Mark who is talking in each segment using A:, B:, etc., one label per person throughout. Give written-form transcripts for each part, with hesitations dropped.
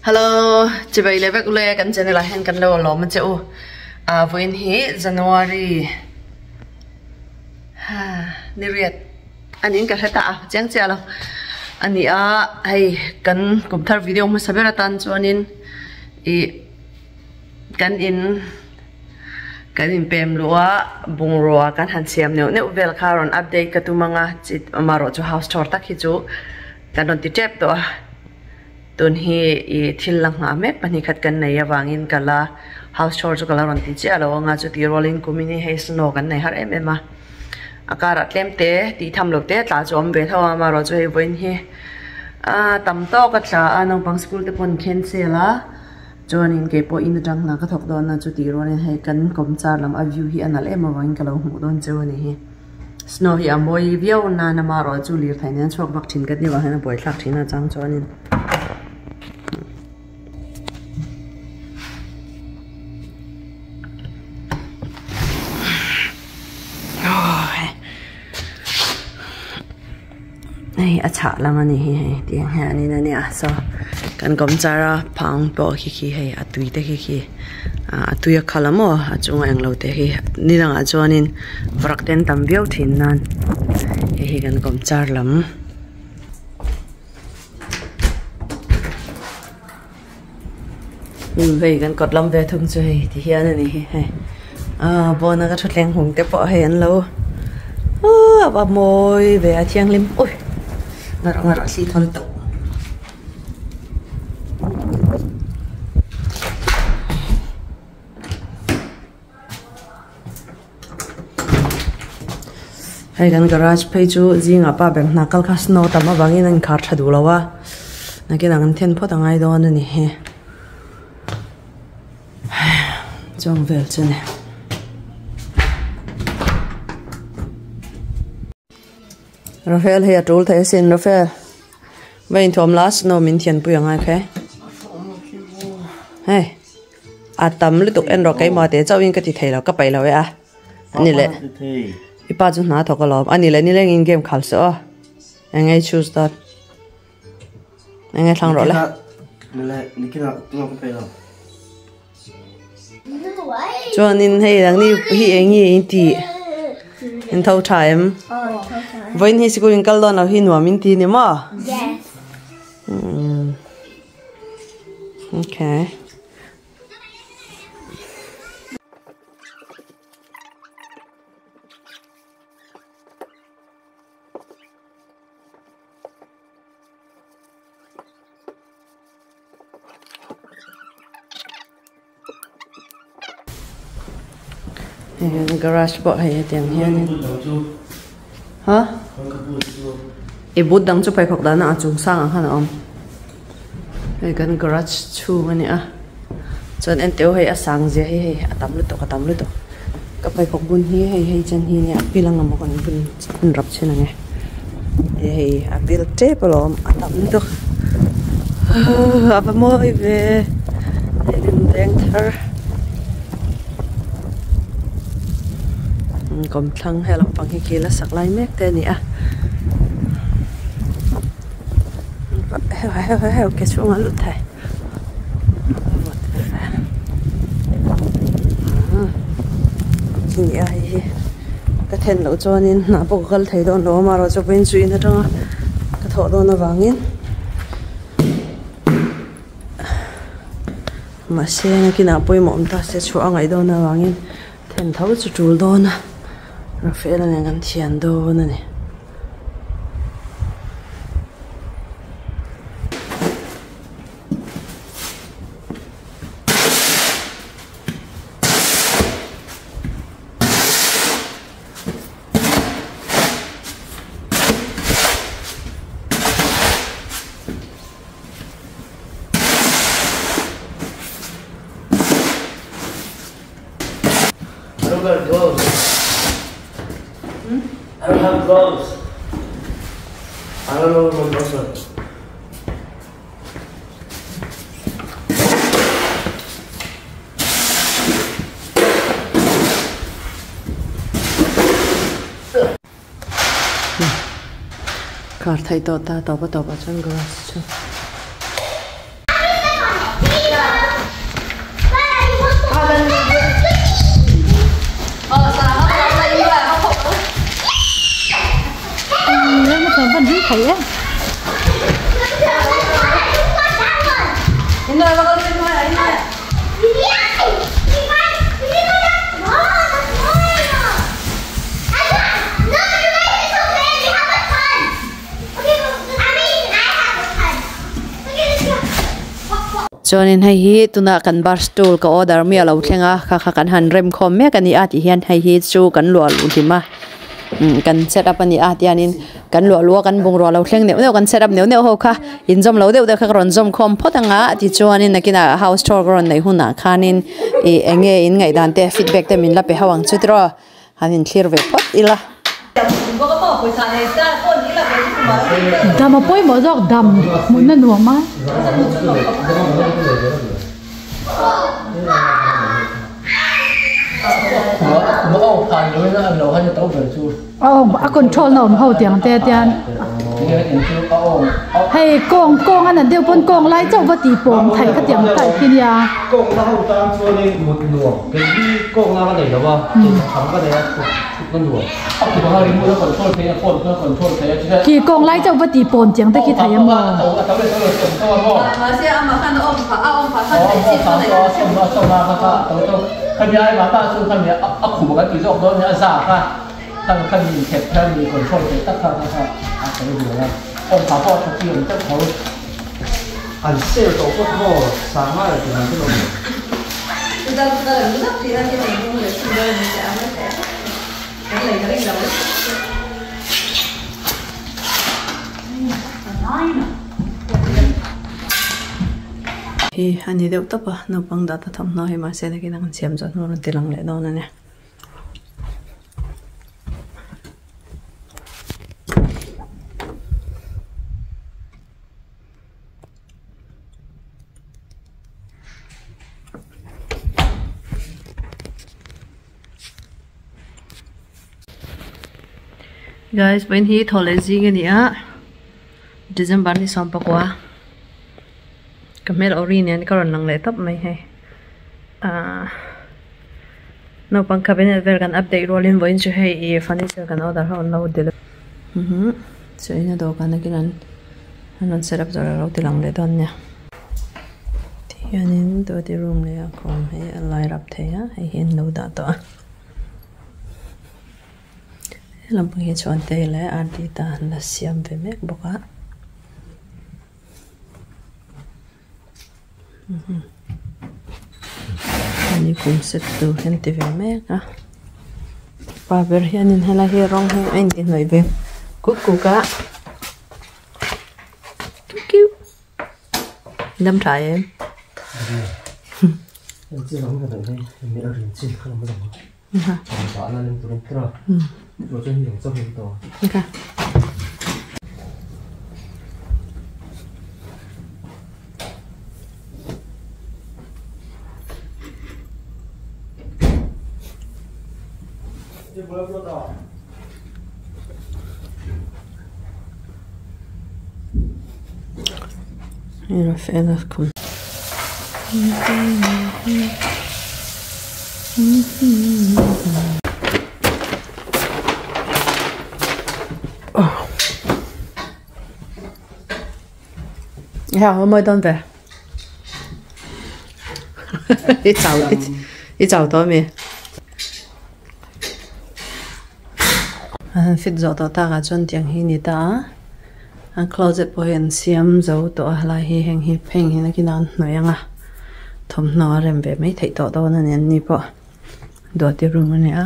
A: Hello chibai leh vek ule kan channel ah hian kan lo lawm a che u ah vawiin hi January ha ni riat a niin ka hre ta a chiang chiah lo a ni a hei kan kum thar video hmasa ber atan chuanin ih kan in kan inpem luh a bungrua kan han siam neuh neuh vel kha rawn update ka tum ang a amaherawh chu house tour tak hi chu kan rawn ti tep tawh a. Tun hi ih thil la nghah mek pahnih khat kan nei avangin ka la house chore chu ka la rawn ti chiah lo anga chuti rualin kumin hi hei snow kan nei har em em a a karah tlem te tih tham loh te tla chu a awm ve tho a amaherawh chu hei vawiin hi ah tam tawk a tla a naupang school te pawh an cancel a chuanin keipawh in atang hna ka thawk dawn a chuti rualin hei kan kawmchar lam a view hi a nalh em avangin ka lo hmuh dawn cheu a ni hi. Snow hi a mawi viau nan amaherawh chu lirthei nen chhuak vak thin ka ni vang hian a buaithlak thin a chang chuanin. Hei a chhah lam a ni hi hei tiang hianin a nia saw kan kawmchar a phang pawh khi khi hei a tui te khi khi ah a tui a khal a maw a chunga englo te hi ni dangah chuanin vawrak te an tam viau thin nan hei hi kan kawmchar lam. Hei kan kawt lam ve thung chu hei ti hian a ni hi hei ah pawn a ka thutthleng hung te pawh hei an lo ah a va mawi ve a thianghlim ui ngarh ngarh a thli thawn tawh. Hei kan garage phei chu zingah pa ber hna kal kha snow tam avangin a inkhar tha duh lo a nakinah kan then phawt a ngai dawn a ni hi chuang vel chu a ni. Rafael hei a tul thei asin Rafael va inthuam la snow min thianpui a ngai kha hei. A tam lutuk en rawh keimah teh chauhin ka ti thei lo ka paih lo e a ani leh i pa chu hna thawk alawm ani leh nileng in game khal se aw eng nge choose dawn eng nge thlang rawh le chuanin hei nangni hi eng nge in tih in tho tha em vawiin hi sikul in kal dawn lo hi nuam in ti ni maw Okay. Garage pawh hei hetiang hianin ha i boot dang chu pheikhawk dahna a chung sangah khan a awm hei kan garage chhung a ni a chuan enteu hei a sang zia hi hei a tam lutuk a tam lutuk ka pheikhawk bun hi hei hei chen hi nia pil ang emaw kan bun an rap thin ang e hei a pil tep alawm a tam lutuk a va mawi ve hei kan veng thar kawmthlang he lampang hi kil a sak lai mek te a ni a heu heu heu ke chhungah lut thei ni a hei hi ka then loh chuanin hnah pawh ka kal thei dawn lo a amaherawhchu vawiin chu in atanga ka thawh dawn avangin mahse nakinah pawimawh awm ta se chhuah a ngaih dawn avangin then tho chu tul dawn a Rafael a nen kan thian dawn a ni.
B: I don't got gloves. Hmm? I don't have gloves. I don't know where my gloves are.
A: Kar thei tawh ta tawp a tawp ah chuan grass chu.
C: thei em.
A: Chuanin hei hi tuna kan bar stool ka order mi alo thleng a kha kha kan han rem khawm mek a ni a tih hian hei hi chu kan luah luh hlim a umm kan set up a ni a tianin kan luah luh a kan bungrua lo thleng neuh neuh kan set up neuh neuh ho kha inzawm lo deuh deuh kha ka rawn zawm khawm phawt ang a tichuanin nakinah house tour ka rawn neih hunah khanin ih eng nge in ngaihdan te feedback te min la pe ho ang chu tiraw. Han inthlir ve phawt ila.
C: Dam a pawimawh zawk dam hmuhna nuam a. A control na awm ho tiang te tian hei kawng kawng a nat deuh pawn kawng lai chauh va tih pawm theih kha tiang type hi nia. Khi kawng lai chauh va tih pawn tiang te khi thei a maw.
A: Hi a ni deuh tawp a naupang data thawmhnaw hi mahse nakin a kan siam zawh hnu a rawn ti lang leh dawn a ni. Guys vawiin hi thaw leh zing a ni a December ni 19 ka hmel ori nen ka rawn lang leh tawp mai hei ahh naupang cabinet vel kan update rualin vawiin chu hei ih furniture kan order ho an lo deliver chaw ina dawhkan a kilan an rawn set up zawh lo ti lang leh dawn nia tihianin duty room leh a khawm hi a lai rap thei a hei hi an lo dah tawh a he lampang hi chuan te leh R D ta an la siam ve mek bawk a. Ani kum set tur hian ti ve mek a pa ber hianin helai hi rawng hi a inti hnawih ve kuk kuk a kiu dam tha em. Ha mawi dawn ve i chau i chau tawh ami an fit zawh tawh takah chuan tiang hi a ni ta a an closet pawh hi an siam zo tawh a helai hi heng hi pheng hi nakinah an hnawih ang a thawmhnaw a rem ve mai theih tawh dawn a ni an ni pawh duati room a ni a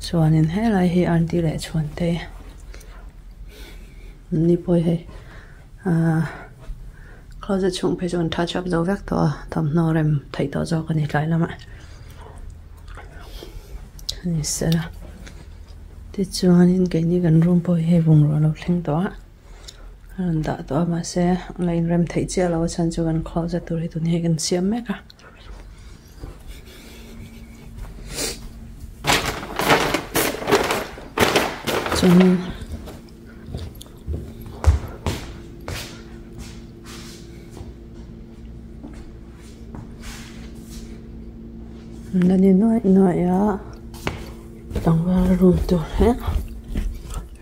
A: chuanin helai hi aunty leh chhuante an ni pawh hi hei ahh closet chhung phei chu an touch up zo vek tawh a thawmhnaw rem theih tawh zawk a ni tlai lamah a ni sela tichuanin keini kan room pawh hi hei bungrua a lo thleng tawh a a rawn dah tawh a mahse a la inrem theih chiah lo a chhan chu kan closet tur hi tun hi kan siam mek a. Chuanin la ni nuaih nuaih a tlangval room tur hi.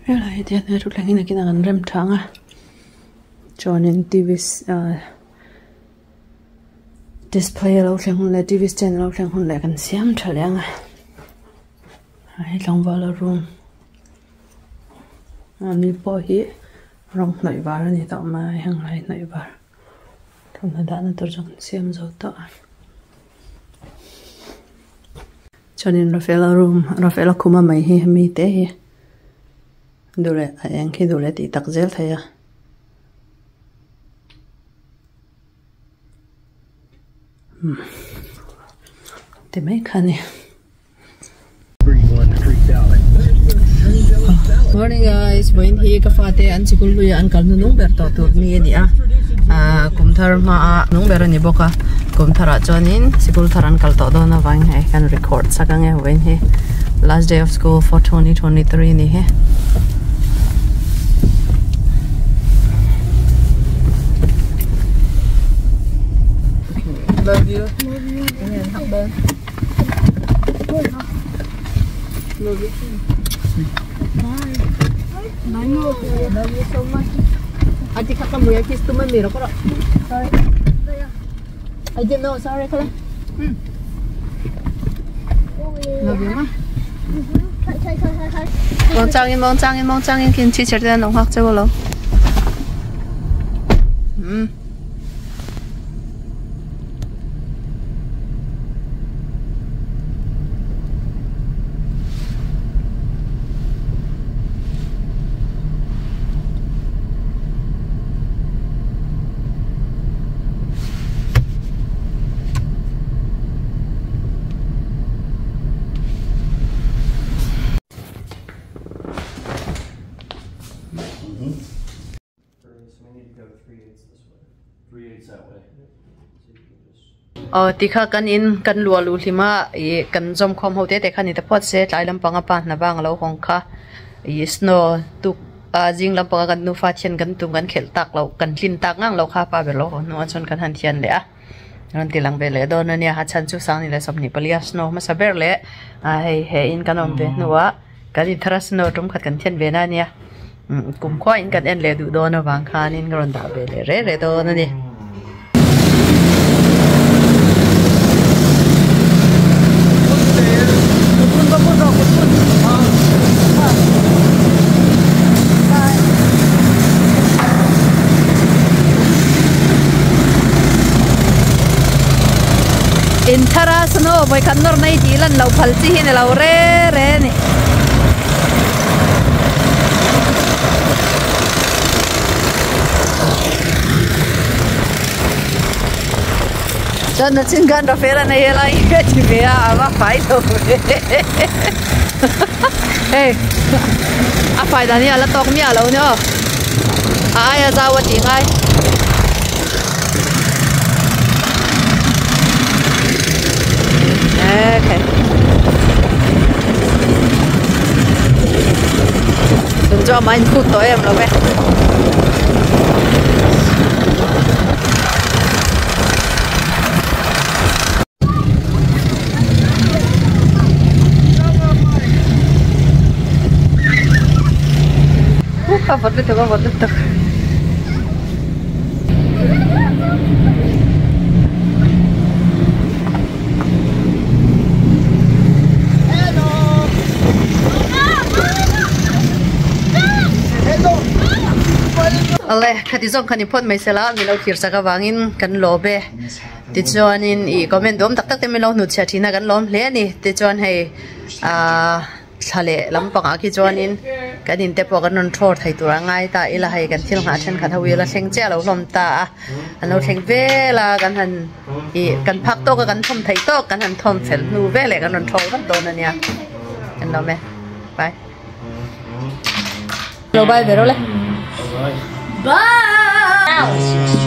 A: Helai hi tihian hei thutthleng hi nakinah kan rem tha ang a chuanin t v ahh display a lo thleng hun leh t v stand a lo thleng hun leh kan siam tha leh ang a hei tlangvala room ani pawh hi rawng hnawih var a ni tawh mai a heng lai hnawih var thawmhnaw dahna tur chu kan siam zo tawh a. Chuanin Rafaela room Rafaela khuma mai hi hemi te hi duh leh a eng khi duh leh tih tak zel thei a. Umm ti mai kha a ni. Morning guys vawiin hi ka fate an sikul hlui a an kal hnunung ber tawh tur ni a ni a ahh kum thar hmaa hnung ber a ni bawk a kum thar ah chuanin sikul thar an kal tawh dawn avangin hei kan record sak ang e vawiin hi last day of school for 2023 a ni hi. Love you. Love you. Love you too. Bye. Bye. Love you so much. Ati kakak mo kiss to mami ro Sorry. I didn't know. Sorry kala. Hmm. Love you ma. Mong changin mong changin mong changin kin teacher te an hak che lo. Hmm. Aw tikha kan in kan luah luh hlim a ih kan zawm khawm ho te te kha ni ta phawt se tlai lampang a pa hna vang a lo hawng kha ih snow tuk a zing lampang a kan nufa thian kan tum kan khelh tak loh kan tlin tak ngang loh kha pa ber lo haw hnuah chuan kan han thian leh a rawn ti lang ve leh dawn a nia a chhan chu sangni leh 24 a snow hmasa ber leh a hei he in kan awm ve hnuah kan inthar a snow tum khat kan thian ve na a nia. Kum khuain kan en leh duh dawn avang khanin ka rawn dah ve leh reh reh dawn a ni. In thar a snow vawikhat nawr mai tih lan loh phal chi hi ni lo re re a ni. Chuan na chin khan Rafael a nei helai hi a ti ve a a va fai lo ve hei a fai dan hi a la tawk miah lo ni aw a aia zau a tih ngai. Okay. Tun chu amah in phut tawh em lo ve. A vawt lutuk a vawt lutuk. Awle khati zawng khan i phawt mai sela mi lo thlir chak avangin kan lawm e tichuanin ih comment duam tak tak te min lo hnutchhiah thin a kan lawm hle a ni tichuan hei ahh. Thla leh lampangah khi chuanin kan in te pawh kan rawn thlawr thei tur a ngai ta ila hei kan thil nghah thenkhat ho hi a la thleng chiah lo hlawm ta a an lo thleng vel a kan han ih kan phak tawk a kan thawm theih tawk kan han thawm fel hnu vel leh kan rawn thlawr vat dawn a nia kan lawm e bye lo bye ve rawh le bye.